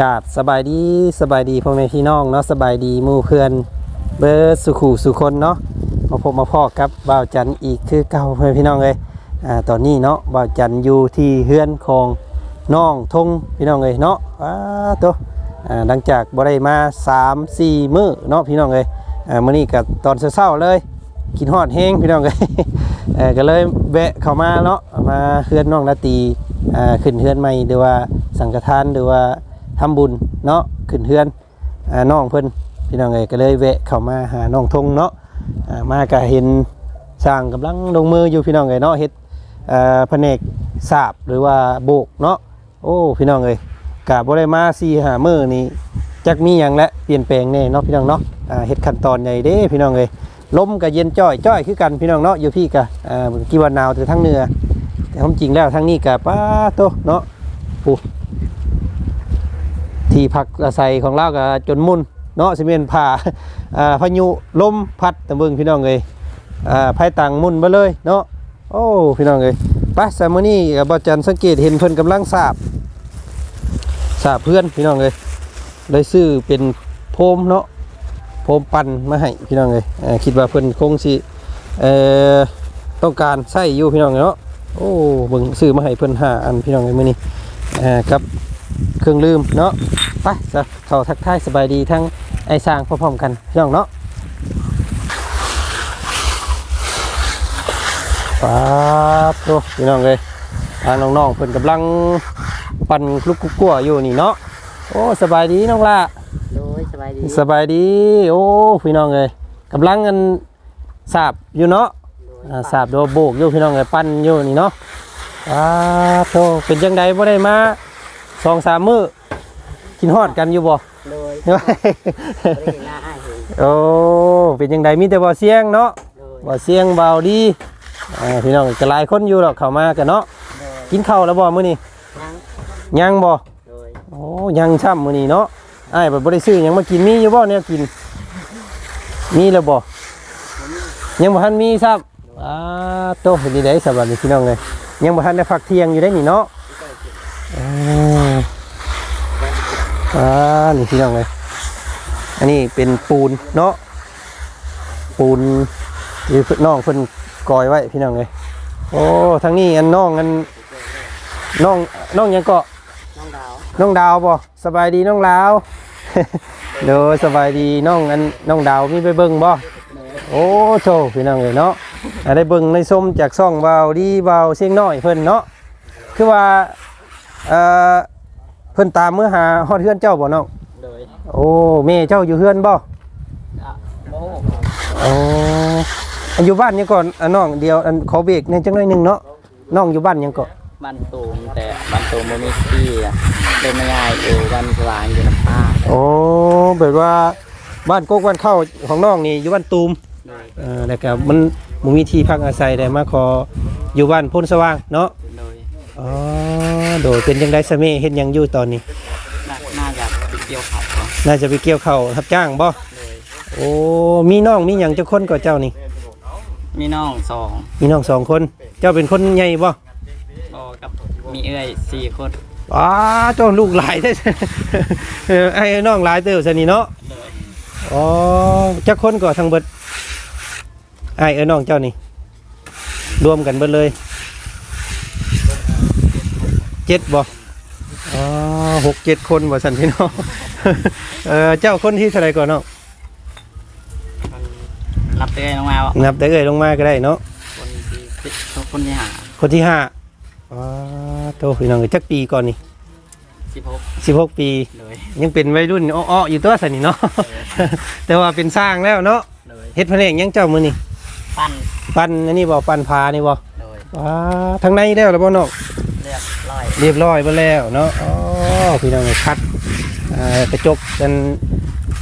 ກາບສະບາຍດີ ສະບາຍດີພໍ່ແມ່ພີ່ນ້ອງເນາະ ສະບາຍດີໝູ່ເພື່ອນເບິດສູ່ຄູ່ສູ່ຄົນເນາະ ມາພົບມາພໍ້ກັບບ່າວຈັນອີກຄືເກົ່າ ພໍ່ແມ່ພີ່ນ້ອງເອີຍ. ອ່າ ຕອນນີ້ເນາະ ບ່າວຈັນຢູ່ທີ່ເຮືອນຂອງນ້ອງທົງ ພີ່ນ້ອງເອີຍເນາະ. ປາໂຕ ອ່າ ຫຼັງຈາກບໍ່ໄດ້ມາສາມສີ່ມື້ເນາະ ພີ່ນ້ອງເອີຍ ອ່າ ມື້ນີ້ກໍຕອນເຊົ້າໆເລີຍ ຄິດຮອດແຮງ ພີ່ນ້ອງເອີຍ ເອີ ກໍເລີຍແວະເຂົ້າມາເນາະ ມາເຮືອນນ້ອງລາຕີ ອ່າ ຂຶ້ນເຮືອນໃໝ່ ຫຼືວ່າສັງຄະທານ ຫຼືວ່າທຳບຸນເນາະ ຂຶ້ນເຮືອນ ອ່າ ນ້ອງເພິ່ນ ພີ່ນ້ອງເອີຍ. ກໍເລີຍແວະເຂົ້າມາຫານ້ອງທົງເນາະ ອ່າ ມາກໍເຫັນຊ່າງກຳລັງລົງມືຢູ່ ພີ່ນ້ອງເອີຍເນາະ ເຮັດ ເອີ ພະແນກສາບ ຫຼືວ່າໂບກເນາະ. ໂອ້ ພີ່ນ້ອງເອີຍ ກະບໍ່ໄດ້ມາສີ່ຫ້າມື້ນີ້ ຈັກມີຫຍັງແລະປ່ຽນແປງແດ່ເນາະ ພີ່ນ້ອງເນາະ. ອ່າ ເຮັດຂັ້ນຕອນໃຫຍ່ເດ້ ພີ່ນ້ອງເອີຍ. ລົມກະເຢັນຈ້ອຍໆຄືກັນ ພີ່ນ້ອງເນາະ. ຢູ່ພີ້ກະ ອ່າ ຄິດວ່າໜາວແຕ່ທາງເໜືອ ແຕ່ຄວາມຈິງແລ້ວທາງນີ້ກະ ປາໂຕເນາະ ໂອ້ ທີ່ພັກອາໄສຂອງລາວກະຈົນມຸ່ນເນາະ ຊິແມ່ນຜ້າ ອ່າ ພາຍຸລົມພັດ ຕາເບິ່ງ ພີ່ນ້ອງເອີຍ ອ່າ ໄພຕ່າງມຸ່ນເບິດເລີຍເນາະ. ໂອ້ ພີ່ນ້ອງເອີຍ ໄປ ສາມມື້ນີ້ ບ່າວຈັນສັງເກດເຫັນເພິ່ນກຳລັງສາບ ສາບເຮືອນ ພີ່ນ້ອງເອີຍ ໄດ້ຊື້ເປັນໂຟມເນາະ ໂຟມປັ່ນມາໃຫ້ ພີ່ນ້ອງເອີຍ. ເອີ ຄິດວ່າເພິ່ນຄົງຊິ ເອີ ຕ້ອງການໃຊ້ຢູ່ ພີ່ນ້ອງເນາະ. ໂອ້ ເບິ່ງ ຊື້ມາໃຫ້ເພິ່ນຫ້າອັນ ພີ່ນ້ອງເອີຍ ມື້ນີ້ ເອີ ກັບເຄື່ອງດື່ມເນາະ. ໄປ ສະ ເຂົ້າທັກທາຍສະບາຍດີທັງອ້າຍຊ່າງພ້ອມໆກັນ ພີ່ນ້ອງເນາະ. ປາດໂທ້ ພີ່ນ້ອງເອີຍ ທາງນ້ອງໆເພິ່ນກຳລັງປັ່ນລຸກກຸກກົວຢູ່ນີ້ເນາະ. ໂອ້ ສະບາຍດີນ້ອງຫຼ້າ. ໂດຍ ສະບາຍດີ ສະບາຍດີ. ໂອ້ ພີ່ນ້ອງເອີຍ ກຳລັງອັນສາບຢູ່ເນາະ. ໂດຍ ອ່າ ສາບ ໂດຍ ໂບກຢູ່ ພີ່ນ້ອງເອີຍ ປັ່ນຢູ່ນີ້ເນາະ. ປາດໂທ້ ເປັນຈັ່ງໃດ ບໍ່ໄດ້ມາສອງສາມມື້ ຄິດຮອດກັນຢູ່ບໍ່? ໂດຍ ບໍ່ໄດ້ເຫັນໜ້າອ້າຍເພິ່ນ. ໂອ້ ເປັນຈັ່ງໃດ ມີແຕ່ບ່າວຊຽງເນາະ. ໂດຍ ບ່າວຊຽງ ບ່າວດີ ເອີ ພີ່ນ້ອງກໍຫຼາຍຄົນຢູ່ດອກເຂົ້າມາກັນເນາະ. ໂດຍ ກິນເຂົ້າແລ້ວບໍ່ມື້ນີ້? ຍັງ ຍັງບໍ່? ໂດຍ ໂອ້ ຍັງຊ້ຳມື້ນີ້ເນາະ. ອ້າຍບໍ່ໄດ້ຊື້ຫຍັງມາກິນ ມີຢູ່ບໍ່ແນວກິນ? ມີແລ້ວບໍ່? ຍັງບໍ່ທັນມີຊ້ຳ. ອ່າ ໂຕ ເປັນຈັ່ງໃດສະບັດນີ້ ພີ່ນ້ອງເອີຍ ຍັງບໍ່ທັນໄດ້ພັກທ່ຽງຢູ່ເດ້ນີ້ເນາະ. ເອີ ອ່າ ນີ້ ພີ່ນ້ອງເອີຍ ອັນນີ້ເປັນປູນເນາະ ປູນທີ່ນ້ອງເພິ່ນກອຍໄວ້ ພີ່ນ້ອງເອີຍ. ໂອ້ ທາງນີ້ອັນນ້ອງ ອັນນ້ອງ ນ້ອງຫຍັງເກາະ? ນ້ອງດາວ ນ້ອງດາວບໍ່? ສະບາຍດີນ້ອງລາວ. ໂດຍ ສະບາຍດີນ້ອງ ອັນ ນ້ອງດາວ ມີໄປເບິ່ງບໍ່? ໂອ້ໂທ້ ພີ່ນ້ອງເອີຍເນາະ ອ່າ ໄດ້ເບິ່ງໄດ້ຊົມຈາກຊ່ອງບ່າວດີ ບ່າວຊຽງນ້ອຍເພິ່ນເນາະ ຄືວ່າ ເອີ ເພິ່ນຕາມເມືອຫາຮອດເຮືອນເຈົ້າບໍ່ນ້ອງ? ໂດຍ ໂອ້ ແມ່ເຈົ້າຢູ່ເຮືອນບໍ່? ອະ ບໍ່ຮູ້. ໂອ້ ອັນຢູ່ບ້ານຫຍັງເກາະ ອັນນ້ອງ ດຽວ ອັນ ຂໍເບຣກແດ່ຈັກໜ້ອຍໜຶ່ງເນາະ. ນ້ອງຢູ່ບ້ານຫຍັງເກາະ? ບ້ານຕູມ ແຕ່ບ້ານຕູມບໍ່ມີທີ່ ເລີຍມາຍ້າຍຢູ່ບ້ານສະຫວ່າງ ຢູ່ນຳປ້າ. ໂອ້ ແບບວ່າບ້ານກົກບ້ານເຄົ້າຂອງນ້ອງນີ້ຢູ່ບ້ານຕູມ. ໂດຍ ເອີ ແລ້ວກໍມັນບໍ່ມີທີ່ພັກອາໄສ ໄດ້ມາຂໍຢູ່ບ້ານໂພນສະຫວ່າງເນາະ. ໂດຍ ອໍ ໂດຍ ເປັນຈັ່ງໃດຊະແມ່ ເຮັດຫຍັງຢູ່ຕອນນີ້? ໜ້າ ໜ້າຈະໄປກ່ຽວເຂົ້າ. ໜ້າຈະໄປກ່ຽວເຂົ້າ ຮັບຈ້າງບໍ່? ໂດຍ ໂອ້ ມີນ້ອງມີຫຍັງຈັກຄົນເກາະເຈົ້ານີ້? ມີນ້ອງສອງ. ມີນ້ອງສອງຄົນ. ເຈົ້າເປັນຄົນໃຫຍ່ບໍ່? ບໍ່ ກັບມີເອື້ອຍສີ່ຄົນ. ອ້າ ເຈົ້າລູກຫຼາຍແທ້. ເອີ ອ້າຍນ້ອງຫຼາຍເຕີບຊະນີ້ເນາະ. ໂດຍ ອໍ ຈັກຄົນກໍທັງເບິດ ອ້າຍເອື້ອຍນ້ອງເຈົ້ານີ້ ລວມກັນເບິດເລີຍ ເຈັດບໍ່? ອໍ ຫົກເຈັດຄົນວ່າຊັ້ນ ພີ່ນ້ອງ. ເອີ ເຈົ້າຄົນທີເທົ່າໃດກ່ອນເນາະ? ນັບແຕ່ເອື້ອຍລົງມາບໍ່? ນັບແຕ່ເອື້ອຍລົງມາກໍໄດ້ເນາະ. ຄົນທີ ຄົນທີຫ້າ. ຄົນທີຫ້າ. ອໍ ໂຕ ພີ່ນ້ອງ ຈັກປີກ່ອນນີ້? ສິບຫົກ. ສິບຫົກປີ. ໂດຍ ຍັງເປັນໄວລຸ້ນເອາະໆຢູ່ຕົວະຊັ້ນນີ້ເນາະ. ໂດຍ ແຕ່ວ່າເປັນຊ່າງແລ້ວເນາະ. ໂດຍ ເຮັດພະແນກຫຍັງເຈົ້າມື້ນີ້? ປັ່ນ. ປັ່ນອັນນີ້ບໍ່? ປັ່ນຝານີ້ບໍ່? ໂດຍ ວ້າ ທາງໃນແລ້ວລະບໍ່ນ້ອງ? ຮຽບຮ້ອຍ ຮຽບຮ້ອຍເບິດແລ້ວເນາະ. ອໍ ພີ່ນ້ອງເອີຍ ຄັດ ອ່າ ກະຈົກ ອັນ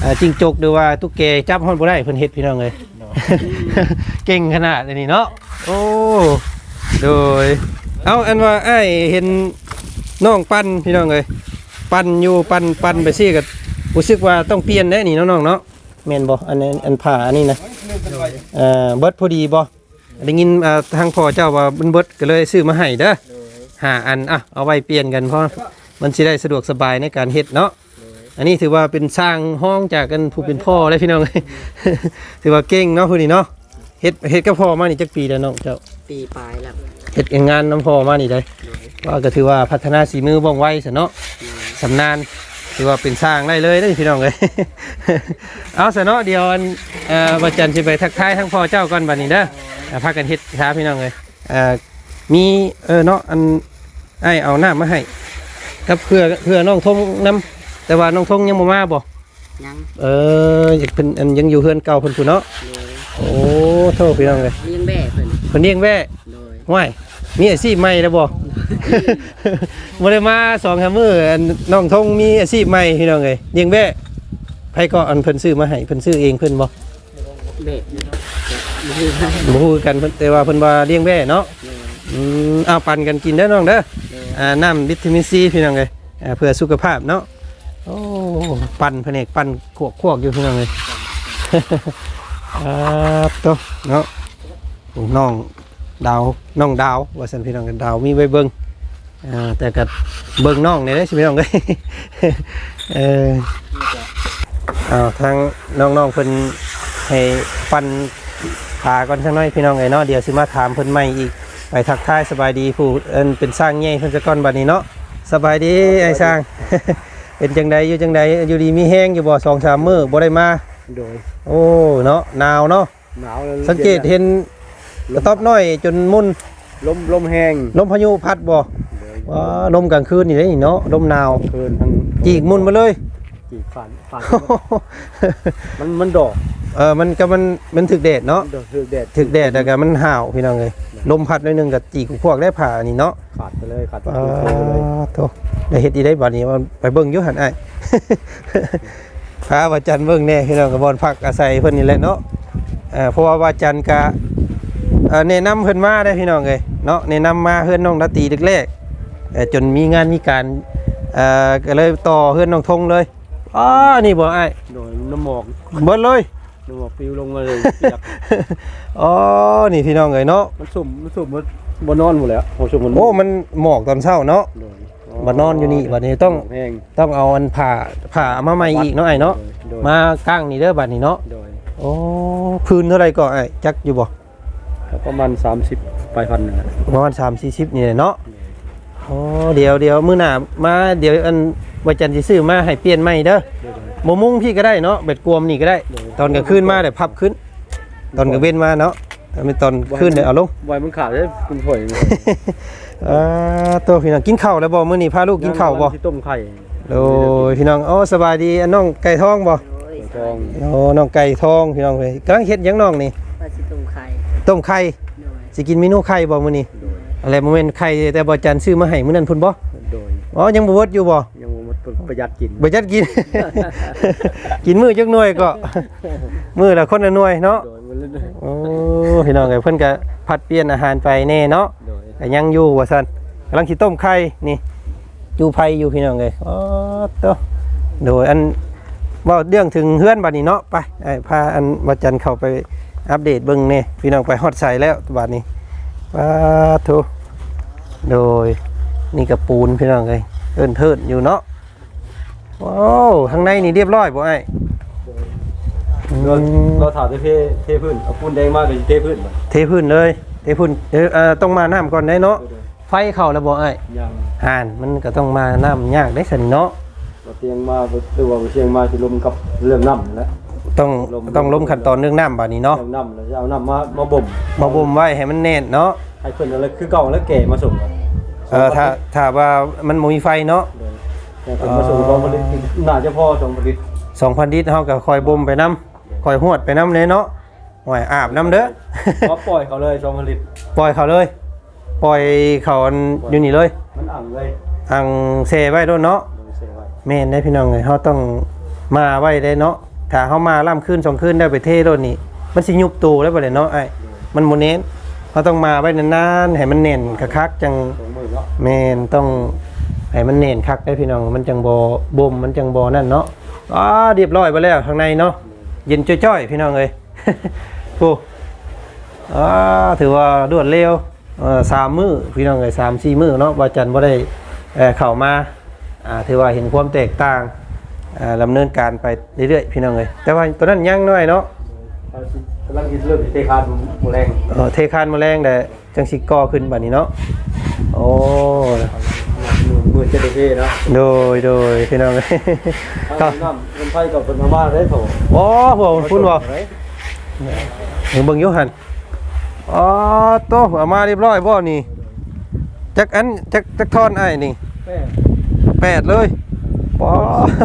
ອ່າ ຈິ້ງຈົກ ຫຼືວ່າຕຸກແກຈັບຮອດບໍ່ໄດ້ ເພິ່ນເຮັດ ພີ່ນ້ອງເອີຍ. ໂດຍ ເກັ່ງຂະໜາດອັນນີ້ເນາະ. ໂອ້ ໂດຍ ເອົາ ອັນວ່າອ້າຍເຫັນນ້ອງປັ່ນ ພີ່ນ້ອງເອີຍ ປັ່ນຢູ່ ປັ່ນ ປັ່ນໄປຊີ້ກໍຮູ້ສຶກວ່າຕ້ອງປ່ຽນແດ່ນີ້ເນາະ ນ້ອງເນາະ. ແມ່ນບໍ່? ອັນ ອັນ ອັນຜ້າອັນນີ້ນະ ໂດຍ ເອີ ເບິດພໍດີບໍ່? ໄດ້ຍິນ ເອີ ທາງພໍ່ເຈົ້າວ່າມັນເບິດ ກໍເລີຍຊື້ມາໃຫ້ເດີ ໂດຍ ຫ້າອັນ. ອ່ະ ເອົາໄວ້ປ່ຽນກັນ ເພາະມັນຊິໄດ້ສະດວກສະບາຍໃນການເຮັດເນາະ. ອັນນີ້ຖືວ່າເປັນຊ່າງຮອງຈາກອັນຜູ້ເປັນພໍ່ເລີຍພີ່ນ້ອງເອີຍ ຖືວ່າເກັ່ງເນາະຜູ້ນີ້ເນາະ. ເຮັດ ເຮັດກັບພໍ່ມານີ້ຈັກປີແລ້ວນ້ອງເຈົ້າ? ປີປາຍແລ້ວ. ເຮັດງານນຳພໍ່ມານີ້ໄດ໋ ວ່າກໍຖືວ່າພັດທະນາສີມືວ່ອງໄວຊະເນາະ. ຊຳນານ ຖືວ່າເປັນຊ່າງໄດ້ເລີຍເດ້ພີ່ນ້ອງເອີຍ. ເອົາຊະເນາະ ດຽວອັນ ເອີ ບ່າວຈັນຊິໄປທັກທາຍທາງພໍ່ເຈົ້າກ່ອນບັດນີ້ເດີ. ອ່າ ພາກັນເຮັດຊະພີ່ນ້ອງເອີຍ. ອ່າ ມີ ເອີ ເນາະ ອັນ ອ້າຍເອົານ້ຳມາໃຫ້ ກັບເພື່ອ ເພື່ອນ້ອງທົງນຳ ແຕ່ວ່ານ້ອງທົງຍັງບໍ່ມາບໍ່? ຍັງ. ເອີ ເພິ່ນ ອັນ ຍັງຢູ່ເຮືອນເກົ່າເພິ່ນພຸ້ນເນາະ. ໂດຍ. ໂອ້ ໂທ້ ພີ່ນ້ອງເອີຍ ລ້ຽງແບ້ເພິ່ນ ເພິ່ນລ້ຽງແບ້. ໂດຍ. ຫ້ວຍ ມີອາຊີບໃໝ່ແລ້ວບໍ່? ບໍ່ໄດ້ມາສອງສາມມື້ ອັນ ນ້ອງທົງມີອາຊີບໃໝ່ພີ່ນ້ອງເອີຍ ລ້ຽງແບ້. ໃຜກໍ ອັນ ເພິ່ນຊື້ມາໃຫ້ ເພິ່ນຊື້ເອງເພິ່ນບໍ່? ແບກ ບໍ່ຮູ້ຄືກັນ ແຕ່ວ່າເພິ່ນວ່າລ້ຽງແບ້ເນາະ. ແມ່ນ. ອືມ ເອົາປັນກັນກິນເດີນ້ອງເດີ. ແມ່ນ. ອ່າ ນ້ຳວິຕາມິນຊີພີ່ນ້ອງເອີຍ ອ່າ ເພື່ອສຸຂະພາບເນາະ. ໂອ້ ປັ່ນ ພະແນກປັ່ນຄວກໆຢູ່ພີ່ນ້ອງເອີຍ. ອ່າ ໂຕເນາະ ນ້ອງ ດາວ ນ້ອງດາວວ່າຊັ້ນພີ່ນ້ອງ ດາວມີໄວ້ເບິ່ງ ອ່າ ແຕ່ກໍເບິ່ງນ້ອງແດ່ເດ້ພີ່ນ້ອງເອີຍ. ເອີ ເອົາ ທາງນ້ອງໆເພິ່ນໃຫ້ປັ່ນຂາກ່ອນຈັກໜ້ອຍພີ່ນ້ອງເອີຍເນາະ. ດຽວຊິມາຖາມເພິ່ນໃໝ່ອີກ ໄປທັກທາຍສະບາຍດີຜູ້ ເອີ້ນ ເປັນຊ່າງໃຫຍ່ເພິ່ນຊະກ່ອນບັດນີ້ເນາະ. ສະບາຍດີອ້າຍຊ່າງ ເປັນຈັ່ງໃດ ຢູ່ຈັ່ງໃດ ຢູ່ດີມີແຮງຢູ່ບໍ່? ສອງສາມມື້ບໍ່ໄດ້ມາ. ໂດຍ. ໂອ້ ເນາະ ໜາວເນາະ. ໜາວ ສັງເກດເຫັນກະຕ໊ອບນ້ອຍຈົນໝຸ່ນ ລົມ ລົມແຮງ ລົມພາຍຸພັດບໍ່? ໂດຍ. ວ້າ ລົມກາງຄືນນີ້ເດ້ເນາະ ລົມໜາວ ຄືນທັງ ຈີກໝຸ່ນມາເລີຍ ຈີກຂາດ ຂາດ ມັນ ມັນດອກ ເອີ ມັນກໍ ມັນ ມັນຖືກແດດເນາະ ມັນຖືກແດດ ຖືກແດດແລ້ວກໍມັນຫ້າວພີ່ນ້ອງເອີຍ. ລົມພັດໜ້ອຍໜຶ່ງກໍຈີກພວກໄດ້ຜ້ານີ້ເນາະ ຂາດໄປເລີຍ ຂາດໄປເລີຍ. ໂທ້ ໄດ້ເຮັດອີ່ໄດ້ບາດນີ້ ໄປເບິ່ງຢູ່ຫັ້ນອ້າຍ. ພາບ່າວຈັນເບິ່ງແດ່ພີ່ນ້ອງ ກໍບ່ອນພັກອາໄສເພິ່ນນີ້ແຫຼະເນາະ. ເອີ ເພາະວ່າບ່າວຈັນກະ ເອີ ແນະນຳເພິ່ນມາເດ້ພີ່ນ້ອງເອີຍເນາະ ແນະນຳມາເຮືອນນ້ອງລາຕີແລກໆ ເອີ ຈົນມີງານມີການ ເອີ ກໍເລີຍຕໍ່ເຮືອນນ້ອງທົງເລີຍ. ອໍ ນີ້ບໍ່ອ້າຍ? ໂດຍ. ນ້ຳໝອກ ເບິດເລີຍ ນ້ຳໝອກປິວລົງມາເລີຍ ປຽກ. ອໍ ນີ້ພີ່ນ້ອງເອີຍເນາະ ມັນຊຸ່ມ ມັນຊຸ່ມ ບໍ່ນອນໝົດແລ້ວ ຫົວຊຸ່ມມັນ ໂອ້ ມັນໝອກຕອນເຊົ້າເນາະ. ໂດຍ. ມານອນຢູ່ນີ້ບັດນີ້ ຕ້ອງ ແຮງ ຕ້ອງເອົາອັນຜ້າ ຜ້າອະນາໄມອີກເນາະອ້າຍເນາະ. ໂດຍ ໂດຍ. ມາກ້າງນີ້ເດີບັດນີ້ເນາະ. ໂດຍ. ໂອ້ ພື້ນເທົ່າໃດກໍອ້າຍ ຈັກຢູ່ບໍ່? ກໍປະມານສາມສິບປາຍພັນນີ້ແຫຼະ ປະມານສາມສີ່ສິບນີ້ແຫຼະເນາະ. ໂດຍ. ອໍ ດຽວ ດຽວມື້ໜ້າມາ ດຽວອັນວັນຈັນຊິຊື້ມາໃຫ້ປ່ຽນໃໝ່ເດີ. ໂດຍ ໂດຍ. ບໍ່ມຸງພີ້ກໍໄດ້ເນາະ ແບບກວມນີ້ກໍໄດ້. ໂດຍ. ຕອນກາງຄືນມາແລ້ວພັບຂຶ້ນ ຕອນກາງເວັນມາເນາະ ແຕ່ແມ່ນຕອນຄືນເລີຍເອົາລົງ ບໍ່ໃຫ້ມັນຂາດເດ້ ຄຸນຖ້ວຍ. ອ່າ ໂຕ ພີ່ນ້ອງ ກິນເຂົ້າແລ້ວບໍ່? ມື້ນີ້ພາລູກກິນເຂົ້າບໍ່? ກຳລັງຊິຕົ້ມໄຂ່. ໂດຍ ພີ່ນ້ອງ. ໂອ້ ສະບາຍດີ ອັນ ນ້ອງໄກ່ທອງບໍ່? ໂດຍ. ໄກ່ທອງ. ໂອ້ ນ້ອງໄກ່ທອງ ພີ່ນ້ອງເອີຍ ກຳລັງເຮັດຫຍັງນ້ອງນີ້? ວ່າຊິຕົ້ມໄຂ່. ຕົ້ມໄຂ່. ໂດຍ. ຊິກິນເມນູໄຂ່ບໍ່ມື້ນີ້? ໂດຍ. ອັນແຫຼະ ບໍ່ແມ່ນໄຂ່ແຕ່ບ່າວຈັນຊື້ມາໃຫ້ມື້ນັ້ນພຸ້ນບໍ່? ໂດຍ. ອໍ ຍັງບໍ່ເບິດຢູ່ບໍ່? ຍັງບໍ່ໝົດ ປະຢັດກິນ ປະຢັດກິນ. ກິນມື້ຈັກໜ່ວຍກໍ? ມື້ລະຄົນລະໜ່ວຍເນາະ. ໂດຍ. ມື້ລະໜ່ວຍ. ໂອ້ ພີ່ນ້ອງເອີຍ ເພິ່ນກະຜັດປ່ຽນອາຫານໄປແດ່ເນາະ. ໂດຍ. ກະຍັງຢູ່ວ່າຊັ້ນ ກຳລັງຊິຕົ້ມໄຂ່ນີ້ ຈູ່ໄຟຢູ່ ພີ່ນ້ອງເອີຍ. ອໍ ໂຕ ໂດຍ. ອັນ ເວົ້າເລື່ອງເຖິງເຮືອນບັດນີ້ເນາະ ໄປ ອ້າຍພາອັນບ່າວຈັນເຂົ້າໄປອັບເດດເບິ່ງແດ່ ພີ່ນ້ອງ. ໄປຮອດໃສແລ້ວບາດນີ້? ປາໂທ ໂດຍ. ນີ້ກະປູນ ພີ່ນ້ອງເອີຍ ເອີ້ນເທີນຢູ່ເນາະ. ໂອ້ ທາງໃນນີ້ລຽບຮ້ອຍບໍ່ອ້າຍ? ໂດຍ. ອືມ ລໍຖ້າແຕ່ເທ ເທພື້ນ ເອົາປູນແດງມາກໍຊິເທພື້ນ. ເທພື້ນເລີຍ ເທພື້ນ. ເອີ ເອີ ຕ້ອງມານ້ຳກ່ອນໄດ໋ເນາະ. ໂດຍ. ໄຟເຂົ້າແລ້ວບໍ່ອ້າຍ? ຍັງ. ຫັ້ນ ມັນກໍຕ້ອງມານ້ຳຍາກໄດ໋ຊັ້ນເນາະ. ບໍ່ຕຽງມາ ຫຼືວ່າບໍ່ຕຽງມາຊິລົມກັບເລື່ອງນ້ຳນັ້ນແຫຼະ. ຕ້ອງ ຕ້ອງລົມຂັ້ນຕອນເລື່ອງນ້ຳບາດນີ້ເນາະ. ເລື່ອງນ້ຳ ແລ້ວຈະເອົານ້ຳມາ ມາບົ່ມ ມາບົ່ມໄວ້ໃຫ້ມັນແໜ້ນເນາະ. ໃຫ້ເພິ່ນນັ້ນແຫຼະ ຄືເກົ່າແລ້ວແກ່ມາສົ່ງ. ເອີ ຖ້າ ຖ້າວ່າມັນບໍ່ມີໄຟເນາະ. ໂດຍ. ໃຫ້ເພິ່ນມາສົ່ງສອງພັນລິດ ໜ້າຈະພໍສອງພັນລິດ. ສອງພັນລິດ ເຮົາກໍຄ່ອຍບົ່ມໄປນຳ ຄ່ອຍຫວດໄປນຳແຫຼະເນາະ. ໂອ້ຍ ອາບນຳເດີ ມາປ່ອຍເຂົາເລີຍ ສອງພັນລິດ ປ່ອຍເຂົາເລີຍ ປ່ອຍເຂົາອັນ ຢູ່ນີ້ເລີຍ ມັນອັ່ງເລີຍ ອັ່ງແຊ່ໄວ້ໂລດເນາະ. ໂດຍ ແຊ່ໄວ້. ແມ່ນເດ້ພີ່ນ້ອງເອີຍ ເຮົາຕ້ອງມາໄວ້ເດ້ເນາະ. ຖ້າເຮົາມາລ້ຳຄືນສອງຄືນແລ້ວໄປເທໂລດນີ້ ມັນຊິຍຸບໂຕໄດ້ບໍ່ເດ້ເນາະອ້າຍ? ໂດຍ. ມັນບໍ່ແໜ້ນ ເຮົາຕ້ອງມາໄວ້ນານໆ ໃຫ້ມັນແໜ້ນຄັກໆ ຈັ່ງ ສອງມື້ເນາະ. ແມ່ນ ຕ້ອງໃຫ້ມັນແໜ້ນຄັກເດ້ພີ່ນ້ອງ ມັນຈັ່ງບໍ່ບົ່ມ ມັນຈັ່ງບໍ່ນັ້ນເນາະ. ອາ ລຽບຮ້ອຍເບິດແລ້ວຂ້າງໃນເນາະ. ໂດຍ. ເຢັນຈ້ອຍໆ ພີ່ນ້ອງເອີຍ. ໂອ້ ອາ ຖືວ່າລວດເລັວ ເອີ ສາມມື້ພີ່ນ້ອງເອີຍ ສາມສີ່ມື້ເນາະ ບ່າວຈັນບໍ່ໄດ້ ເອີ ເຂົ້າມາ ອາ ຖືວ່າເຫັນຄວາມແຕກຕ່າງ ອ່າ ດຳເນີນການໄປເລື້ອຍໆ ພີ່ນ້ອງເອີຍ. ແຕ່ວ່າຕອນນັ້ນຍັງນ້ອຍເນາະ ກຳລັງເຮັດ ເລີ່ມເທຄານມື້ແລງ ເອີ ເທຄານມື້ແລງແຫຼະ ຈັ່ງຊິກໍ່ຂຶ້ນບາດນີ້ເນາະ. ໂອ້ ມື້ ມື້ຈະໄດ້ເທເນາະ. ໂດຍ ໂດຍ ພີ່ນ້ອງເອີຍ ເອົານ້ຳ ນ້ຳໄຟກໍເພິ່ນເອົາມາໄດ້ ໂອ້ ພວກພຸ້ນບໍ່ ເບິ່ງຢູ່ຫັ້ນ. ອໍ ໂຕ ເອົາມາຮຽບຮ້ອຍບໍ່ນີ້? ຈັກອັນ ຈັກ ຈັກທ່ອນອ້າຍນີ້? ແປດ ແປດເລີຍ. ປ໊າ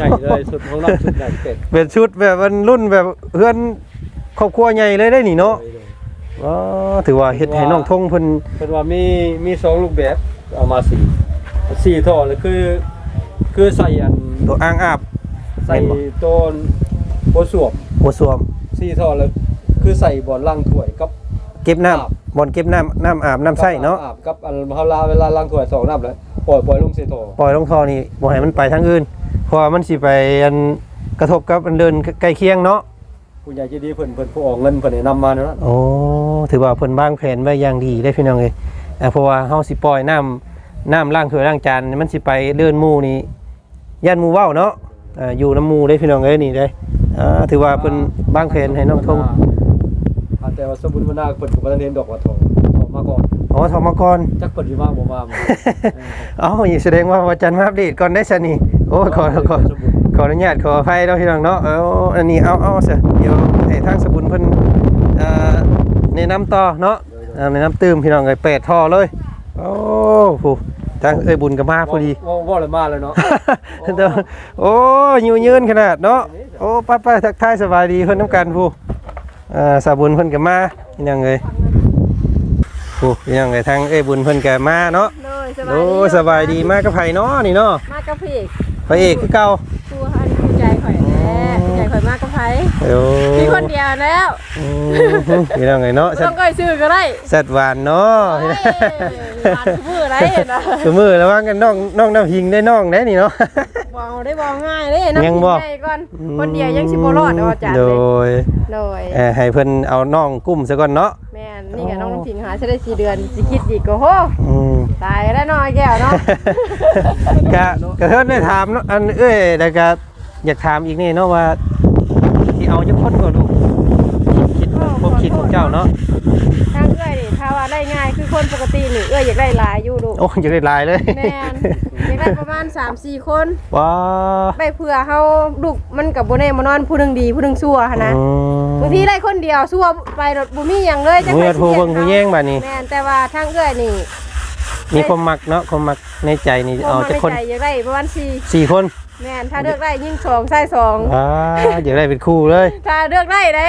ໃຫຍ່ເລີຍ ຊຸດຫ້ອງນ້ຳຊຸດໃຫຍ່ ເປັນ ເປັນຊຸດແບບ ອັນ ລຸ້ນແບບເຮືອນຄອບຄົວໃຫຍ່ເລີຍເດ້ນີ້ເນາະ. ໂດຍ ໂດຍ ອໍ ຖືວ່າເຮັດໃຫ້ນ້ອງທົງເພິ່ນ ເພິ່ນວ່າມີ ມີສອງຮູບແບບ ເອົາມາສີ່ ສີ່ທໍ່ ແລ້ວຄື ຄືໃສ່ອັນ ໂຕອ່າງອາບ ໃສ່ ແມ່ນບໍ່? ໂຕຫົວສ້ວມ ຫົວສ້ວມ ສີ່ທໍ່ ແລ້ວຄືໃສ່ບ່ອນລ້າງຖ້ວຍກັບ ເກັບນ້ຳ ອາບ ບ່ອນເກັບນ້ຳ ນ້ຳອາບ ນ້ຳໃຊ້ເນາະ ອາບກັບອັນເຮົາລາ ເວລາລ້າງຖ້ວຍສອງນ້ຳແລ້ວ ປ່ອຍ ປ່ອຍລົງໃສ່ທໍ່ ປ່ອຍລົງທໍ່ນີ້ ບໍ່ໃຫ້ມັນໄປທາງອື່ນ ເພາະວ່າມັນຊິໄປອັນ ກະທົບກັບອັນເດີ່ນໃກ້ຄຽງເນາະ. ຜູ້ໃຫຍ່ໃຈດີເພິ່ນ ເພິ່ນຜູ້ອອກເງິນ ເພິ່ນແນະນຳມາແນວນັ້ນ. ໂອ້ ຖືວ່າເພິ່ນວາງແຜນໄວ້ຢ່າງດີເດ້ ພີ່ນ້ອງເອີຍ. ອ່າ ເພາະວ່າເຮົາຊິປ່ອຍນ້ຳ ນ້ຳລ້າງຖ້ວຍລ້າງຈານ ມັນຊິໄປເດີ່ນໝູ່ນີ້ ຢ້ານໝູ່ເວົ້າເນາະ. ອ່າ ຢູ່ນຳໝູ່ເດ້ ພີ່ນ້ອງເອີຍ ນີ້ເດ້. ອ່າ ຖືວ່າເພິ່ນວາງແຜນໃຫ້ນ້ອງທົງ ອ່າ ແຕ່ວ່າສະບຸນວັນນາເພິ່ນກໍບໍ່ທັນເຫັນດອກວ່າທໍ່ ເຂົ້າມາກ່ອນ. ອໍ ເຂົ້າມາກ່ອນ ຈັກເພິ່ນຊິມາບໍ່ມາ. ເອົ້າ ສະແດງວ່າວຽກຈັນມາອັບເດດກ່ອນໄດ້ຊັ້ນນີ້. ໂອ້ ຂໍ ຂໍ ຂໍອະນຸຍາດ ຂໍອະໄພເນາະ ພີ່ນ້ອງເນາະ. ເອົາ ອັນນີ້ ເອົາ ເອົາຊະ ດຽວໃຫ້ທາງສະບຸນເພິ່ນ ເອີ ແນະນຳຕໍ່ເນາະ. ເອົາ ແນະນຳຕື່ມ ພີ່ນ້ອງເອີຍ ແປດທໍ່ເລີຍ. ໂອ້ ຜູ້ ທາງເອື້ອຍບຸນກໍມາພໍດີ. ເວົ້າ ເວົ້າແລ້ວມາແລ້ວເນາະ. ໂອ້ ໂອ້ ຍູ່ຍືນຂະໜາດເນາະ. ໂອ້ ໄປໆ ທັກທາຍສະບາຍດີເພິ່ນນຳກັນຜູ້. ອ່າ ສາວບຸນເພິ່ນກໍມາ ພີ່ນ້ອງເອີຍ. ໂອ້ ພີ່ນ້ອງເອີຍ ທາງເອື້ອຍບຸນເພິ່ນກໍມາເນາະ. ໂດຍ ສະບາຍດີ ໂອ້ ສະບາຍດີ. ມາກັບໃຜເນາະນີ້ເນາະ? ມາກັບພະເອກ ພະເອກຄືເກົ່າ. ຜູ້ ອັນ ຜູ້ໃຈຂ້ອຍແຫຼະ ອືມ ຜູ້ໃຈຂ້ອຍມາກັບໃຜ? ໂອ້ ມີຄົນດຽວແລ້ວ. ອືມ ພີ່ນ້ອງເອີຍເນາະ ບໍ່ຕ້ອງເອີ່ຍຊື່ກໍໄດ້ ແຊດຫວານເນາະ. ໂອ້ຍ ຫວານຊຸມື້ໄດ້ນະ ຊຸມື້. ລະວັງກັນ ນ້ອງ ນ້ອງນ້ຳພິງໄດ້ ນ້ອງໄດ້ນີ້ເນາະ. ບໍ່ເອົາໄດ້ ບໍ່ເອົາງ່າຍເດ້ ນ້ຳພິງໃຫຍ່ກ່ອນ. ອືມ ຄົນດຽວຍັງຊິບໍ່ລອດດອກອາຈານ. ໂດຍ ໂດຍ ເອີ ໃຫ້ເພິ່ນເອົານ້ອງກຸ້ມຊະກ່ອນເນາະ. ແມ່ນ ນີ້ກໍນ້ອງ ໂອ້ ນ້ຳພິງຫາຊິໄດ້ສີ່ເດືອນ ຊິຄິດອີກກໍ ໂຫ ອືມ ຕາຍແລ້ວເນາະ ອ້າຍແກ້ວເນາະ. ກະ ກະເທີນໄດ້ຖາມເນາະ ອັນເອື້ອຍ ແລ້ວກະຢາກຖາມອີກແດ່ເນາະວ່າ ຊິເອົາຈັກຄົນກໍລູກ? ຄິດ ຄວາມຄິດຂອງເຈົ້າເນາະ. ທາງເອື້ອຍນີ້ ຖ້າວ່າໄດ້ງ່າຍຄືຄົນປົກກະຕິນີ້ ເອື້ອຍຢາກໄດ້ຫຼາຍຢູ່ລູກ. ໂອ້ ຢາກໄດ້ຫຼາຍເລີຍ. ແມ່ນ ຢາກໄດ້ປະມານສາມສີ່ຄົນ. ວ້າ ໄວ້ເພື່ອເຮົາ ລູກມັນກໍບໍ່ແນ່ບໍ່ນອນ ຜູ້ໜຶ່ງດີຜູ້ໜຶ່ງຊົ່ວຫັ້ນນະ. ອືມ ບາງທີໄດ້ຄົນດຽວຊົ່ວໄປໂດດ ບໍ່ມີຫຍັງເລີຍ ຈັກໃຜຊິລ້ຽງເຂົາ. ຜູ້ເບິ່ງຜູ້ແຍງບາດນີ້. ແມ່ນ ແຕ່ວ່າທາງເອື້ອຍນີ້ ມີຄວາມມັກເນາະ ຄວາມມັກໃນໃຈນີ້ ຄວາມມັກໃນໃຈ ເອົາຈັກຄົນ? ຢາກໄດ້ປະມານສີ່ ສີ່ຄົນ. ແມ່ນ ຖ້າເລືອກໄດ້ຍິງສອງຊາຍສອງ. ອ່າ ຢາກໄດ້ເປັນຄູ່ເລີຍ ຖ້າເລືອກໄດ້ເດ້.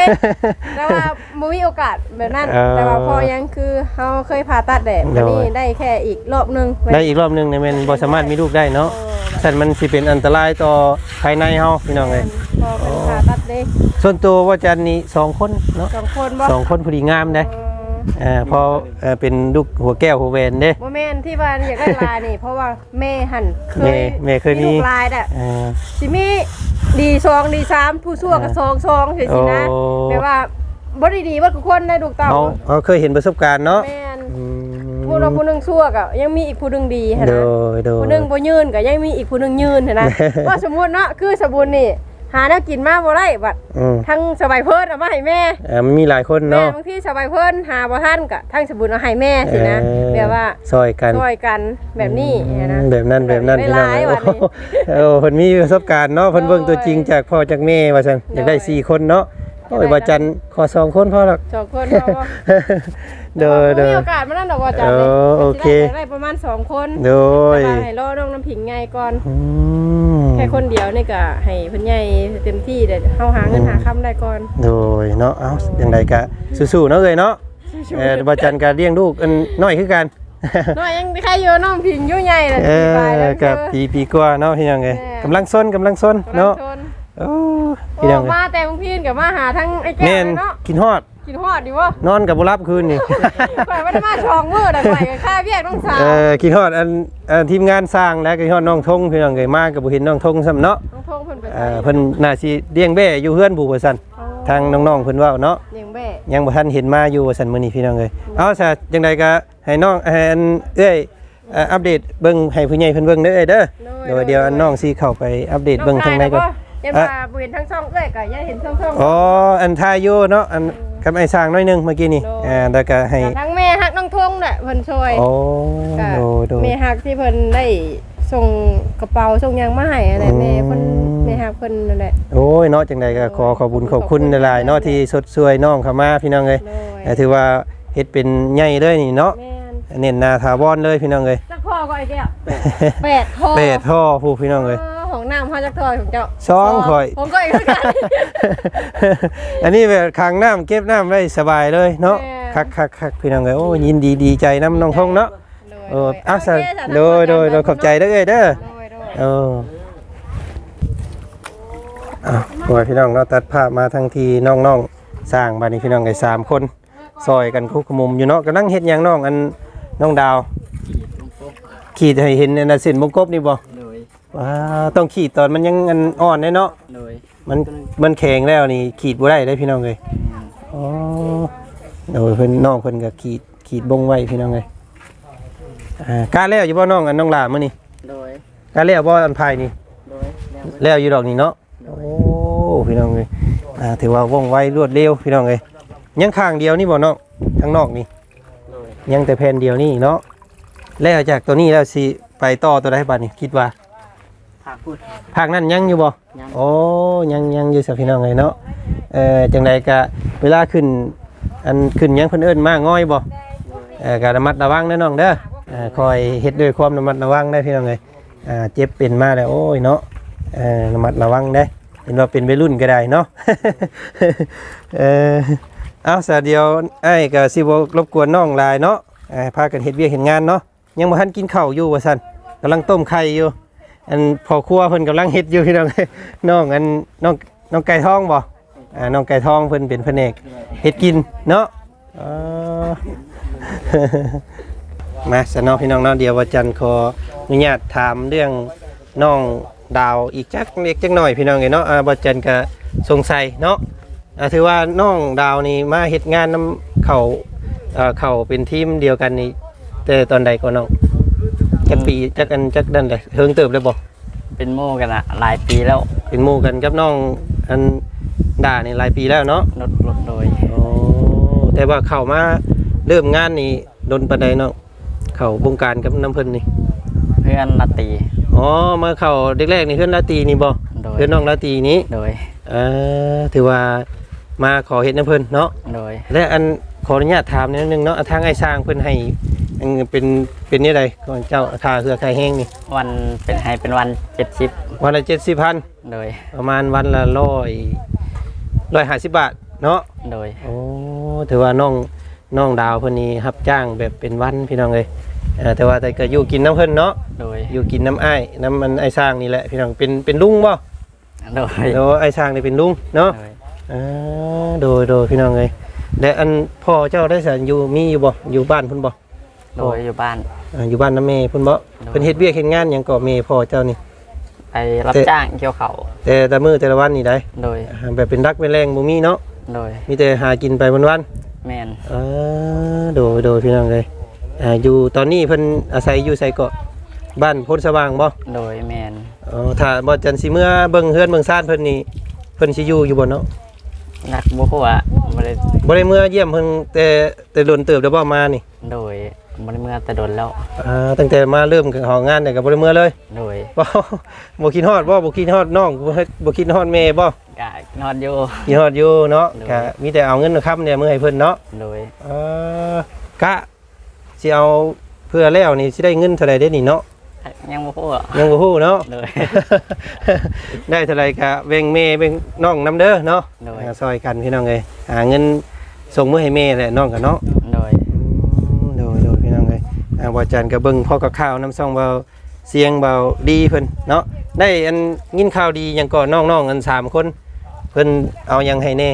ແຕ່ວ່າບໍ່ມີໂອກາດແບບນັ້ນ. ເອີ ແຕ່ວ່າເພາະຫຍັງ ຄືເຮົາເຄີຍຜ່າຕັດແລ້ວ ໂດຍ ອັນນີ້ໄດ້ແຄ່ອີກລອບໜຶ່ງ. ໄດ້ອີກລອບໜຶ່ງນີ້ແມ່ນບໍ່ສາມາດມີລູກໄດ້ເນາະ. ເອີ ຊັ້ນມັນຊິເປັນອັນຕະລາຍຕໍ່ພາຍໃນເຮົາ ພີ່ນ້ອງເອີຍ. ແມ່ນ ເພາະເພິ່ນ ອໍ ຜ່າຕັດເດ້. ສ່ວນຕົວວ່າຈັນນີ້ສອງຄົນເນາະ? ສອງຄົນບໍ່? ສອງຄົນພໍດີງາມເດ້. ອໍ ເອີ ເພາະ ເອີ ເປັນລູກຫົວແກ້ວຫົວແຫວນເດ້. ບໍ່ແມ່ນທີ່ວ່າຢາກໄດ້ຫຼາຍນີ້ ເພາະວ່າ ແມ່ຫັ້ນເຄີຍ ແມ່ ແມ່ເຄີຍມີ ມີລູກຫຼາຍແລ້ວ. ເອີ ຊິມີດີສອງ ດີສາມ ຜູ້ຊົ່ວກໍ ເອີ ສອງ ສອງ ຈັ່ງຊີ້ນະ. ໂອ້ ແບບວ່າບໍ່ໄດ້ດີເບິດທຸກຄົນໃນລູກເຕົ້າ. ເຮົາ ເຮົາເຄີຍເຫັນປະສົບການເນາະ. ແມ່ນ ອືມ ຜູ້ລະຜູ້ໜຶ່ງຊົ່ວກໍຍັງມີອີກຜູ້ໜຶ່ງດີຫັ້ນນະ. ໂດຍ ໂດຍ ຜູ້ໜຶ່ງບໍ່ຍືນກໍຍັງມີອີກຜູ້ໜຶ່ງຍືນຫັ້ນນະ. ແມ່ນ ວ່າສົມມຸດເນາະ ຄືສະບຸນນີ້ ຫາແນວກິນມາບໍ່ໄດ້ ບັດ ອືມ ທັງສະບາຍເພິ່ນເອົາມາໃຫ້ແມ່. ເອີ ມັນມີຫຼາຍຄົນເນາະ. ແມ່ນ ບາງທີສະບາຍເພິ່ນຫາບໍ່ທັນ ກໍທັງສະບຸນເອົາໃຫ້ແມ່ຊີ້ນະ. ເອີ ແບບວ່າຊ່ອຍກັນ ຊ່ອຍກັນແບບນີ້. ອືມ ຫັ້ນນະ ແບບນັ້ນ ແບບນັ້ນ ພີ່ນ້ອງເອີຍ. ຫຼາຍໆ ໂອ້ ເພິ່ນມີປະສົບການເນາະ ເພິ່ນເບິ່ງ ໂດຍ ຕົວຈິງຈາກພໍ່ຈາກແມ່ວ່າຊັ້ນ. ໂດຍ ຢາກໄດ້ສີ່ຄົນເນາະ. ໂອ້ຍ ບໍ່ຈັນ ຂໍສອງຄົນພໍດອກ. ສອງຄົນພໍບໍ່? ໂດຍ ແຕ່ວ່າບໍ່ມີໂອກາດມານັ້ນດອກ ບໍ່ຈັນ. ເອີ ເດ້ ໂອເຄ ຊິໄດ້ ຊິໄດ້ປະມານສອງຄົນ. ໂດຍ ແຕ່ວ່າໃຫ້ລໍນ້ອງນ້ຳຜິງໃຫຍ່ກ່ອນ. ອືມ ແຄ່ຄົນດຽວນີ້ກໍໃຫ້ເພິ່ນໃຫຍ່ເຕັມທີ່ ແລ້ວເຮົາຫາເງິນ ອືມ ຫາຄຳໄດ້ກ່ອນ. ໂດຍເນາະ. ເອົ້າ ໂດຍ ຈັ່ງໃດກໍສູ້ໆເນາະເອື້ອຍເນາະ. ສູ້ໆ ເອີ ບໍ່ຈັນກໍລ້ຽງລູກອັນນ້ອຍຄືກັນ. ນ້ອຍຍັງໄຄຢູ່ ນ້ອງຜິງຢູ່ໃຫຍ່ແລ້ວ ເອີ ປີປາຍແລ້ວ ກໍປີ ປີກວ່າເນາະ ພີ່ນ້ອງເອີຍ. ແມ່ນ ກຳລັງຊົນ ກຳລັງຊົນເນາະ. ກຳລັງຊົນ. ໂອ້ ໂອ້ ພີ່ນ້ອງເອີຍ ມາແຕ່ບາງພີນກໍມາຫາທາງອ້າຍແກ້ວເນາະ. ແມ່ນ ຄິດຮອດ ຄິດຮອດຢູ່ບໍ່? ນອນກໍບໍ່ຫຼັບຄືນນີ້. ຂ້ອຍບໍ່ໄດ້ມາສອງມື້ແລ້ວ ຂ້ອຍກໍຄາວຽກນ້ອງສາວ. ເອີ ຄິດຮອດອັນ ເອີ ທີມງານຊ່າງ ແລະ ກໍຄິດຮອດນ້ອງທົງ ພີ່ນ້ອງເອີຍ. ມາກໍບໍ່ເຫັນນ້ອງທົງຊ້ຳເນາະ. ນ້ອງທົງເພິ່ນໄປ ເອີ ໃສ? ເພິ່ນໜ້າຊິລ້ຽງແບ້ຢູ່ເຮືອນຜູ້ວ່າຊັ້ນ. ອໍ ທາງນ້ອງໆເພິ່ນເວົ້າເນາະ. ລ້ຽງແບ້ ຍັງບໍ່ທັນເຫັນມາຢູ່ວ່າຊັ້ນ ມື້ນີ້ ພີ່ນ້ອງເອີຍ. ອືມ ເອົາຊະ ຈັ່ງໃດກໍ ໃຫ້ນ້ອງ ໃຫ້ອັນເອື້ອຍ ເອີ ອັບເດດເບິ່ງໃຫ້ຜູ້ໃຫຍ່ເພິ່ນເບິ່ງເດີເອື້ອຍເດີ. ໂດຍ ໂດຍ ໂດຍ ດຽວອັນນ້ອງຊິເຂົ້າໄປອັບເດດເບິ່ງທາງໃນກ່ອນ. ຢ້ານວ່າບໍ່ເຫັນທັງຊ່ອງເອື້ອຍກໍຢ່າເຫັນທັງຊ່ອງ. ອໍ ອັນຖ່າຍຢູ່ເນາະ ອັນ ເອີ ກັບອ້າຍຊ້າງໜ້ອຍໜຶ່ງເມື່ອກີ້ນີ້. ໂດຍ ເອີ ແລ້ວກໍໃຫ້ ກໍທັງແມ່ຮັກນ້ອງທົງແຫຼະ ເພິ່ນຊ່ວຍ. ອໍ ກໍ ໂດຍ ໂດຍ ແມ່ຮັກທີ່ເພິ່ນໄດ້ສົ່ງກະເປົາສົ່ງຫຍັງມາໃຫ້ຫັ້ນແຫຼະ. ອືມ ແມ່ເພິ່ນ ແມ່ຮັກເພິ່ນນັ້ນແຫຼະ. ໂອ້ຍເນາະ ຈັ່ງໃດກໍ ໂດຍ ຂໍຂອບຄຸນຂອບຄຸນຫຼາຍໆເນາະ ໂດຍ ທີ່ຊົດຊ່ວຍນ້ອງເຂົ້າມາ ພີ່ນ້ອງເອີຍ. ໂດຍ ກໍຖືວ່າ ເຮັດເປັນໃຫຍ່ເລີຍນີ້ເນາະ. ແມ່ນ ແໜ້ນໜາຖາວອນເລີຍພີ່ນ້ອງເອີຍ. ຈັກທໍ່ກໍໄອ້ແກ້ວ? ແປດ ແປດທໍ່ ແປດທໍ່ພຸ້ນພີ່ນ້ອງເອີຍ. ອໍ ຫ້ອງນ້ຳເຮົາຈັກທໍ່ຂອງເຈົ້າ? ສອງ ສອງ ຂ້ອຍ ຂອງຂ້ອຍຄືກັນ. ອັນນີ້ແບບຂັງນ້ຳເກັບນ້ຳໄວ້ສະບາຍເລີຍເນາະ. ແມ່ນ ຄັກໆໆ ພີ່ນ້ອງເອີຍ. ໂອ້ ຍິນດີດີໃຈນຳນ້ອງທົງເນາະ. ໂດຍ ເອີ ໂດຍ ເອົາ ໂອເຄ ໂດຍ ໂດຍ ໂດຍ ຂອບໃຈເດີເອື້ອຍເດີ. ໂດຍ ໂດຍ ເອີ ເອົາ ໂອ້ຍ ພີ່ນ້ອງເນາະ ຕັດພາບມາທາງທີ່ນ້ອງໆ ຊ້າງ ບາດນີ້ພີ່ນ້ອງເອີຍ ສາມຄົນ ຊ່ອຍກັນຄຸກຂະໝຸມຢູ່ເນາະ. ກຳລັງເຮັດຫຍັງນ້ອງ ອັນ ນ້ອງດາວ? ຂີດວົງກົບ ຂີດໃຫ້ເຫັນອັນນ່າ ເສັ້ນວົງກົບນີ້ບໍ່? ໂດຍ ວ້າ ຕ້ອງຂີດຕອນມັນຍັງອັນອ່ອນເດ້ເນາະ. ໂດຍ ມັນ ມັນແຂງແລ້ວນີ້ຂີດບໍ່ໄດ້ເດ້ພີ່ນ້ອງເອີຍ. ອືມ ອໍ ໂດຍ ເພິ່ນ ນ້ອງເພິ່ນກໍຂີດ ຂີດບົ່ງໄວ້ພີ່ນ້ອງເອີຍ. ອ່າ ກະແລ້ວຢູ່ບໍ່ນ້ອງ ອັນ ນ້ອງຫຼ້າມື້ນີ້? ໂດຍ ກະແລ້ວບໍ່ ອັນໄຜ່ນີ້? ໂດຍ ແລ້ວ ແລ້ວຢູ່ດອກນີ້ເນາະ. ໂດຍ ໂອ້ ພີ່ນ້ອງເອີຍ ອ່າ ຖືວ່າວ່ອງໄວລວດເລັວພີ່ນ້ອງເອີຍ. ຍັງຂ້າງດຽວນີ້ບໍ່ນ້ອງ ທາງນອກນີ້? ໂດຍ ຍັງແຕ່ແຜ່ນດຽວນີ້ເນາະ. ແລ້ວຈາກຕົວນີ້ແລ້ວຊິໄປຕໍ່ຕົວໃດບາດນີ້ ຄິດວ່າ? ພາກພຸ້ນ ພາກນັ້ນຍັງຢູ່ບໍ່? ຍັງ ໂອ້ ຍັງ ຍັງຢູ່ຊະພີ່ນ້ອງເອີຍເນາະ. ເອີ ຈັ່ງໃດກະເວລາຂຶ້ນ ອັນ ຂຶ້ນຫຍັງເພິ່ນເອີ້ນມ້າງອຍບໍ່? ໂດຍ ເອີ ກະລະມັດລະວັງເດີນ້ອງເດີ. ເອີ ຄ່ອຍເຮັດດ້ວຍຄວາມລະມັດລະວັງເດີພີ່ນ້ອງເອີຍ. ອ່າ ເຈັບເປັນມາແລ້ວ ໂອ້ຍເນາະ ເອີ ລະມັດລະວັງເດ້. ເຫັນວ່າເປັນໄວລຸ້ນກໍໄດ້ເນາະ. ເອີ ເອົາ ສະ ດຽວອ້າຍກໍຊິບໍ່ລົບກວນນ້ອງຫຼາຍເນາະ. ເອີ ພາກັນເຮັດວຽກເຮັດງານເນາະ. ຍັງບໍ່ທັນກິນເຂົ້າຢູ່ວ່າຊັ້ນ ກຳລັງຕົ້ມໄຂ່ຢູ່. ອັນ ພໍ່ຄົວເພິ່ນກຳລັງເຮັດຢູ່ພີ່ນ້ອງ. ນ້ອງ ອັນ ນ້ອງ ນ້ອງໄກ່ທອງບໍ່? ອ່າ ນ້ອງໄກ່ທອງເພິ່ນເປັນພະແນກເຮັດກິນເນາະ. ເອີ ມາຊະເນາະພີ່ນ້ອງເນາະ. ດຽວບ່າວຈັນຂໍອະນຸຍາດຖາມເລື່ອງນ້ອງດາວອີກຈັກເລັກຈັກໜ້ອຍພີ່ນ້ອງເອີຍເນາະ. ອ່າ ບ່າວຈັນກະສົງໄສເນາະ. ອ່າ ຖືວ່ານ້ອງດາວນີ້ມາເຮັດງານນຳເຂົາ ເອີ ເຂົາເປັນທີມດຽວກັນນີ້ແຕ່ຕອນໃດກໍນ້ອງ? ຈັກປີ ອືມ ຈັກອັນ ຈັກນັ້ນແຫຼະ ເຖິງເຕີບແລ້ວບໍ່? ເປັນໝູ່ກັນນະ ຫຼາຍປີແລ້ວ. ເປັນໝູ່ກັນກັບນ້ອງອັນດານີ້ຫຼາຍປີແລ້ວເນາະ? ໂດຍ ໂດຍ ໂດຍ. ອໍ ແຕ່ວ່າເຂົ້າມາເລີ່ມງານນີ້ດົນປານໃດນ້ອງ? ເຂົ້າວົງການກັບນຳເພິ່ນນີ້? ເຮືອນລາຕີ. ອໍ ມາເຂົ້າແລກໆນີ້ເຮືອນລາຕີນີ້ບໍ່? ໂດຍ ເຮືອນນ້ອງລາຕີນີ້? ໂດຍ. ເອີ ຖືວ່າມາຂໍເຮັດນຳເພິ່ນເນາະ? ໂດຍ. ແລະ ອັນ ຂໍອະນຸຍາດຖາມແນວໜຶ່ງເນາະ ທາງອ້າຍຊ້າງເພິ່ນໃຫ້ ອັນ ເປັນ ເປັນແນວໃດຂອງເຈົ້າ ຄ່າເຫື່ອຄ່າແຮງນີ້? ວັນ ເປັນ ໃຫ້ເປັນວັນເຈັດສິບ. ວັນລະເຈັດສິບພັນ? ໂດຍ. ປະມານວັນລະຮ້ອຍ ຮ້ອຍຫ້າສິບບາດເນາະ? ໂດຍ. ໂອ້ ຖືວ່ານ້ອງ ນ້ອງດາວເພິ່ນນີ້ຮັບຈ້າງແບບເປັນວັນພີ່ນ້ອງເອີຍ. ເອີ ແຕ່ວ່າ ແຕ່ກໍຢູ່ກິນນຳເພິ່ນເນາະ? ໂດຍ. ຢູ່ກິນນຳອ້າຍ ນຳອັນອ້າຍຊ້າງນີ້ແຫຼະພີ່ນ້ອງ. ເປັນ ເປັນລຸງບໍ່? ໂດຍ. ໂດຍ ອ້າຍຊ້າງນີ້ເປັນລຸງເນາະ? ໂດຍ. ອ່າ ໂດຍ ໂດຍ ພີ່ນ້ອງເອີຍ. ແລະ ອັນພໍ່ເຈົ້າໄດ້ສະ ຢູ່ ມີຢູ່ບໍ່? ຢູ່ບ້ານພຸ້ນບໍ່? ໂດຍ ພໍ່ ຢູ່ບ້ານ. ອ່າ ຢູ່ບ້ານນຳແມ່ພຸ້ນບໍ່? ໂດຍ. ເພິ່ນເຮັດວຽກເຮັດງານຫຍັງເກາະ ແມ່ພໍ່ເຈົ້ານີ້? ໄປຮັບ ແຕ່ ຈ້າງກ່ຽວເຂົ້າ. ແຕ່ລະມື້ແຕ່ລະວັນນີ້ໃດ? ໂດຍ. ອ່າ ແບບເປັນຫຼັກເປັນແຫຼ່ງບໍ່ມີເນາະ? ໂດຍ. ມີແຕ່ຫາກິນໄປວັນໆ? ແມ່ນ. ເອີ ໂດຍ ໂດຍ ພີ່ນ້ອງເອີຍ. ອ່າ ຢູ່ຕອນນີ້ເພິ່ນອາໄສຢູ່ໃສເກາະ? ບ້ານໂພນສະຫວ່າງບໍ່? ໂດຍ ແມ່ນ. ອໍ ຖ້າບ່າວຈັນຊິເມືອເບິ່ງເຮືອນເບິ່ງຊານເພິ່ນນີ້ ເພິ່ນຊິຢູ່ຢູ່ບໍ່ເນາະ? ນັກ ບໍ່ຮູ້ວ່າ ບໍ່ໄດ້ ບໍ່ໄດ້ເມືອຢ້ຽມເພິ່ນແຕ່ ແຕ່ດົນເຕີບແລ້ວບໍ່ມານີ້? ໂດຍ. ບໍ່ໄດ້ເມືອແຕ່ດົນແລ້ວ. ອ່າ ຕັ້ງແຕ່ມາເລີ່ມເຂົ້າງານນີ້ກໍບໍ່ໄດ້ເມືອເລີຍ? ໂດຍ. ບໍ່ ບໍ່ຄິດຮອດບໍ່? ບໍ່ຄິດຮອດນ້ອງ ບໍ່ ບໍ່ຄິດຮອດແມ່ບໍ່? ກະຄິດຮອດຢູ່. ຄິດຮອດຢູ່ເນາະ. ໂດຍ. ກະມີແຕ່ເອົາເງິນເອົາຄຳນີ້ເມືອໃຫ້ເພິ່ນເນາະ. ໂດຍ. ເອີ ກະຊິເອົາເພື່ອແລ້ວນີ້ ຊິໄດ້ເງິນເທົ່າໃດເດ້ນີ້ເນາະ? ຍັງບໍ່ຮູ້. ຍັງບໍ່ຮູ້ເນາະ. ໂດຍ. ໄດ້ເທົ່າໃດກະແບ່ງແມ່ແບ່ງນ້ອງນຳເດີເນາະ. ໂດຍ. ອ່າ ຊ່ອຍກັນພີ່ນ້ອງເອີຍ ຫາເງິນສົ່ງມື້ໃຫ້ແມ່ແຫຼະນ້ອງກະເນາະ. ໂດຍ. ອືມ ໂດຍ ໂດຍ ພີ່ນ້ອງເອີຍ. ອ່າ ບ່າວຈັນກະເບິ່ງພໍຄາວໆນຳຊ່ອງບ່າວ ສຽງບ່າວດີເພິ່ນເນາະ. ໄດ້ອັນຍິນຂ່າວດີຫຍັງເກາະ ນ້ອງໆ ອັນສາມຄົນ ເພິ່ນເອົາຫຍັງໃຫ້ແດ່?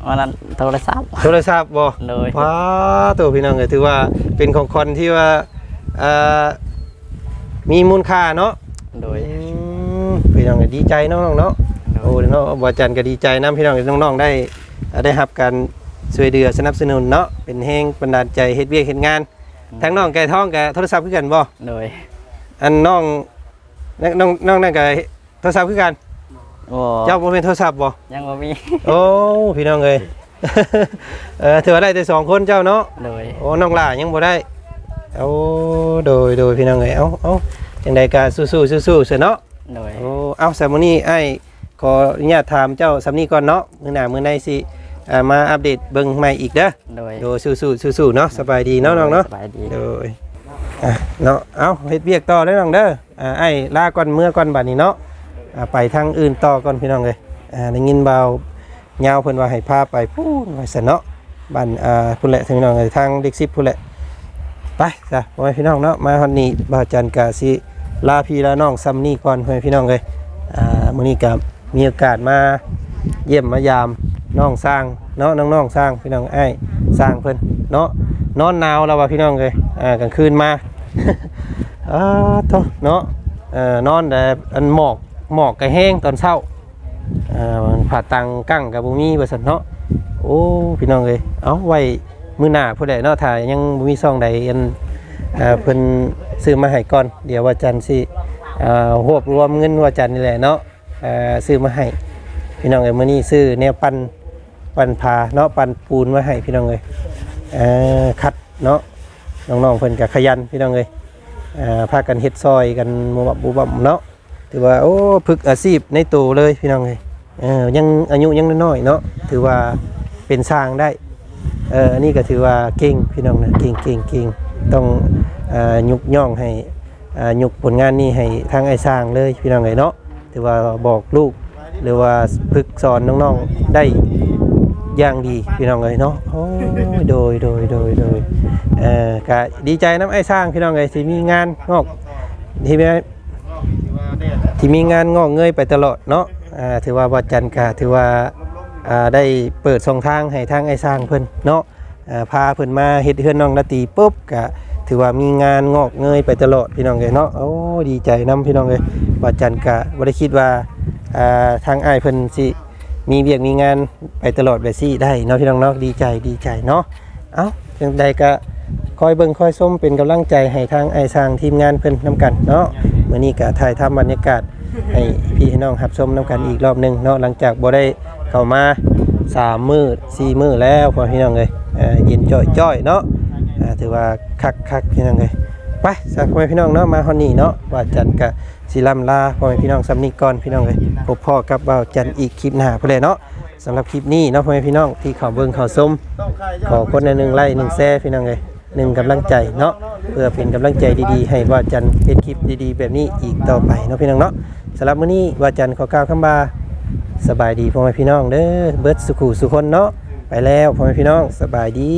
ອັນນັ້ນ ໂທລະສັບ. ໂທລະສັບບໍ່? ໂດຍ. ປາໂຕ ພີ່ນ້ອງເອີຍ ຖືວ່າເປັນຂອງຂວັນທີ່ວ່າ ເອີ ມີມູນຄ່າເນາະ. ໂດຍ. ອືມ ພີ່ນ້ອງເອີຍ ດີໃຈເນາະນ້ອງເນາະ. ໂດຍ. ໂອ້ ເນາະ ບ່າວຈັນກໍດີໃຈນຳ ພີ່ນ້ອງ ນ້ອງໆ ໄດ້ ໄດ້ຮັບການຊ່ວຍເຫຼືອສະໜັບສະໜູນເນາະ ເປັນແຮງບັນດານໃຈເຮັດວຽກເຮັດງານ. ອືມ. ທາງນ້ອງໄກ່ທອງກໍໂທລະສັບຄືກັນບໍ່? ໂດຍ. ອັນນ້ອງ ນ້ອງ ນ້ອງນັ້ນກໍໂທລະສັບຄືກັນ? ບໍ່ ເຈົ້າບໍ່ແມ່ນໂທລະສັບບໍ່? ຍັງບໍ່ມີ. ໂອ້ ພີ່ນ້ອງເອີຍ ເອີ ຖືວ່າໄດ້ແຕ່ສອງຄົນເຈົ້າເນາະ. ໂດຍ. ໂອ້ ນ້ອງຫຼ້າຍັງບໍ່ໄດ້. ໂອ້ ໂດຍ ໂດຍ ພີ່ນ້ອງເອີຍ ເອົາ ເອົາ ຈັ່ງໃດກໍສູ້ໆ ສູ້ໆ ຊະເນາະ. ໂດຍ. ໂອ້ ເອົາ ຊະ ມື້ນີ້ອ້າຍຂໍອະນຸຍາດຖາມເຈົ້າສ່ຳນີ້ກ່ອນເນາະ ມື້ໜ້າມື້ໃນຊິ ອ່າ ມາອັບເດດເບິ່ງໃໝ່ອີກເດີ. ໂດຍ. ໂດຍ ສູ້ໆ ສູ້ໆ ເນາະ. ສະບາຍດີເນາະ ໂດຍ ນ້ອງເນາະ. ສະບາຍດີ. ໂດຍ. ອ່ະ ເນາະ ເອົາ ເຮັດວຽກຕໍ່ເດີນ້ອງເດີ. ອ່າ ອ້າຍລາກ່ອນ ເມືອກ່ອນບາດນີ້ເນາະ. ອ່າ ໄປທາງອື່ນຕໍ່ກ່ອນ ພີ່ນ້ອງເອີຍ. ອ່າ ໄດ້ຍິນບ່າວຍາວເພິ່ນວ່າໃຫ້ພາໄປພຸ້ນວ່າຊັ້ນເນາະ ບ້ານ ອ່າ ພຸ້ນແຫຼະ ພີ່ນ້ອງເອີຍ ທາງເຫຼັກສິບພຸ້ນແຫຼະ. ໄປຊະ ພໍ່ແມ່ພີ່ນ້ອງເນາະ ມາຮອດນີ້ ບ່າວຈັນກະຊິລາພີ່ລານ້ອງສ່ຳນີ້ກ່ອນ ພໍ່ແມ່ພີ່ນ້ອງເອີຍ. ອ່າ ມື້ນີ້ກະມີໂອກາດມາຢ້ຽມມາຢາມນ້ອງຊ່າງເນາະ ນ້ອງໆ ຊ່າງ ພີ່ນ້ອງ ອ້າຍຊ່າງເພິ່ນເນາະ. ນອນໜາວແລ້ວວ່າ ພີ່ນ້ອງເອີຍ. ອ່າ ກາງຄືນມາ ອາໂທ້ເນາະ ເອີ ນອນແຕ່ອັນໝອກ ໝອກກະແຮງຕອນເຊົ້າ ອ່າ ຜ້າຕັ່ງກັ້ງກໍບໍ່ມີວ່າຊັ້ນເນາະ. ໂອ້ ພີ່ນ້ອງເອີຍ ເອົາ ໄວ້ມື້ໜ້າພຸ້ນແຫຼະເນາະ ຖ້າຍັງບໍ່ມີຊ່ອງໃດ ອັນ ເອີ ເພິ່ນຊື້ມາໃຫ້ກ່ອນ. ດຽວວ່າຈັນຊິ ເອີ ຮວບລວມເງິນວ່າຈັນນີ້ແຫຼະເນາະ ເອີ ຊື້ມາໃຫ້ ພີ່ນ້ອງເອີຍ. ມື້ນີ້ຊື້ແນວປັ່ນ ປັ່ນຜາເນາະ ປັ່ນປູນມາໃຫ້ ພີ່ນ້ອງເອີຍ. ເອີ ຄັດເນາະ ນ້ອງໆ ເພິ່ນກໍຂະຫຍັນ ພີ່ນ້ອງເອີຍ. ເອີ ພາກັນເຮັດຊ່ອຍກັນ ບູບັບບູບັບເນາະ. ຖືວ່າ ໂອ້ ຝຶກອາຊີບໃນໂຕເລີຍ ພີ່ນ້ອງເອີຍ. ເອີ ຍັງອາຍຸຍັງນ້ອຍໆ ເນາະ ຖືວ່າເປັນຊ່າງໄດ້. ເອີ ອັນນີ້ກໍຖືວ່າເກັ່ງ ພີ່ນ້ອງນະ ເກັ່ງໆໆ. ຕ້ອງ ເອີ ຍົກຍ້ອງໃຫ້ ເອີ ຍົກຜົນງານນີ້ໃຫ້ທາງອ້າຍຊ່າງເລີຍ ພີ່ນ້ອງເອີຍເນາະ. ຖືວ່າບອກລູກ ຫຼືວ່າຝຶກສອນນ້ອງໆ ໄດ້ຢ່າງດີ ພີ່ນ້ອງເອີຍເນາະ. ໂອ້ຍ ໂດຍ ໂດຍ ໂດຍ ໂດຍ. ເອີ ກະດີໃຈນຳອ້າຍຊ່າງ ພີ່ນ້ອງເອີຍ ທີ່ມີງານງອກ ທີ່ມີ ທີ່ມີງານງອກເງີຍໄປຕະຫຼອດເນາະ. ອ່າ ຖືວ່າບ່າວຈັນກະຖືວ່າ ອ່າ ໄດ້ເປີດຊ່ອງທາງໃຫ້ທາງອ້າຍຊ່າງເພິ່ນເນາະ. ອ່າ ພາເພິ່ນມາເຮັດເຮືອນນ້ອງລາຕີປຸບ ກະຖືວ່າມີງານງອກເງີຍໄປຕະຫຼອດ ພີ່ນ້ອງເອີຍເນາະ. ໂອ້ ດີໃຈນຳ ພີ່ນ້ອງເອີຍ. ບ່າວຈັນກະບໍ່ໄດ້ຄິດວ່າ ອ່າ ທາງອ້າຍເພິ່ນຊິມີວຽກມີງານໄປຕະຫຼອດແບບຊີ້ໄດ້ເນາະ ພີ່ນ້ອງເນາະ. ດີໃຈ ດີໃຈເນາະ. ເອົ້າ ຈັ່ງໃດກະຄອຍເບິ່ງຄອຍຊົມ ເປັນກຳລັງໃຈໃຫ້ທາງອ້າຍຊ່າງທີມງານເພິ່ນນຳກັນເນາະ. ມື້ນີ້ກະຖ່າຍທຳບັນຍາກາດໃຫ້ພີ່ໃຫ້ນ້ອງຮັບຊົມນຳກັນອີກລອບໜຶ່ງເນາະ ຫຼັງຈາກບໍ່ໄດ້ເຂົ້າມາສາມມື້ສີ່ມື້ແລ້ວ ພໍ່ແມ່ພີ່ນ້ອງເອີຍ. ເອີ ເຢັນຈ້ອຍໆ ເນາະ. ອ່າ ຖືວ່າຄັກໆ ພີ່ນ້ອງເອີຍ. ໄປຊະ ພໍ່ແມ່ພີ່ນ້ອງເນາະ ມາຮອດນີ້ເນາະ ບ່າວຈັນກະຊິລ່ຳລາພໍ່ແມ່ພີ່ນ້ອງສ່ຳນີ້ກ່ອນ ພີ່ນ້ອງເອີຍ. ພົບພໍ້ກັບບ່າວຈັນອີກຄລິບໜ້າພຸ້ນແຫຼະເນາະ. ສຳລັບຄລິບນີ້ເນາະ ພໍ່ແມ່ພີ່ນ້ອງທີ່ເຂົ້າເບິ່ງເຂົ້າຊົມ ຂໍຄົນລະໜຶ່ງໄລ້ໜຶ່ງແຊ ພີ່ນ້ອງເອີຍ ໜຶ່ງກຳລັງໃຈເນາະ ເພື່ອເປັນກຳລັງໃຈດີໆ ໃຫ້ບ່າວຈັນເຮັດຄລິບດີໆ ແບບນີ້ອີກຕໍ່ໄປເນາະ ພີ່ນ້ອງເນາະ. ສຳລັບມື້ນີ້ບ່າວຈັນຂໍກ່າວຄຳວ່າ ສະບາຍດີພໍ່ແມ່ພີ່ນ້ອງເດີ ເບິດສູ່ຄູ່ສູ່ຄົນເນາະ. ໄປແລ້ວພໍ່ແມ່ພີ່ນ້ອງ ສະບາຍດີ.